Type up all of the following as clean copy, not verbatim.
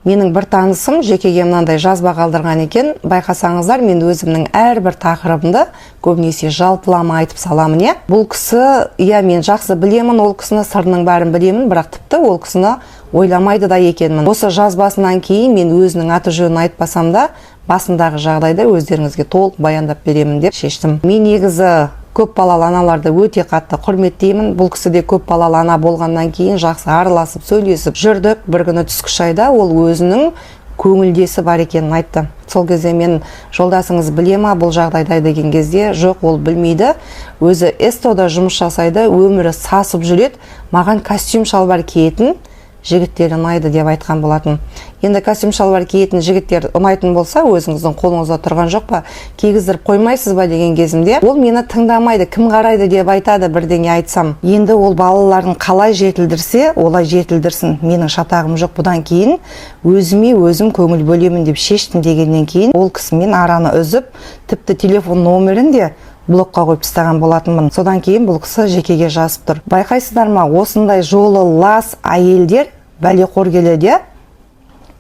Менің бір танысым жекеге мынандай жазба қалдырған екен. Байқасаңыздар, мен өзімнің әрбір тақырыбымды көбінесе жалпылама айтып саламын, иә. Бұл кісі, иә, мен жақсы білемін ол кісіні, сырының бәрін білемін, бірақ тіпті ол кісіні ойламайды да екенмін. Осы жазбасынан кейін мен өзінің аты жөнін айтпасам да, басындағы жағдайды өздеріңізге толық баяндап беремін деп шештім. Мен негізі көп балалы аналарды өте қатты құрметтеймін. Бұл кісі де көп балалы ана болғаннан кейін жақсы араласып, сөйлесіп жүрдік. Бір күні түскі шайда ол өзінің көңілдесі бар екенін айтты. Сол кезде мен: «Жолдасыңыз біле ма бұл жағдайды?» – деген кезде, «Жоқ, ол білмейді, өзі СТО-да жұмыс жасайды, өмірі сасып жүреді, маған костюм шалбар киетін жігіттер ұнайды», – деп айтқан болатын. Енді костюм шалбар киетін жігіттер ұнайтын болса, өзіңіздің қолыңызда тұрған жоқ па, кигіздіріп қоймайсыз ба деген кезімде, «Ол мені тыңдамайды, кім қарайды деп айтады бірдеңе айтсам. Енді ол балаларын қалай жетілдірсе, олай жетілдірсін, менің шатағым жоқ, бұдан кейін өзіме өзім көңіл бөлемін деп шештім», – дегеннен кейін ол кісімен араны үзіп, тіпті телефон номерін де блокқа қойып тастаған болатынмын. Содан кейін бұл кісі жекеге жазып тұр. Байқайсыздар ма, осындай жолы лас әйелдер бәлеқор келеді, иә.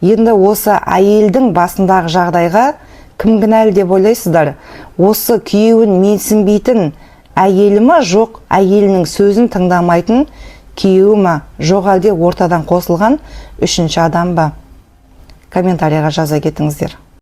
Енді осы әйелдің басындағы жағдайға кім кінәлі деп ойлайсыздар? Осы күйеуін менсінбейтін әйелі ма, жоқ әйелінің сөзін тыңдамайтын күйеуі ма, жоқ әлде ортадан қосылған үшінші адам ба? Комментарийға жаза кетіңіздер.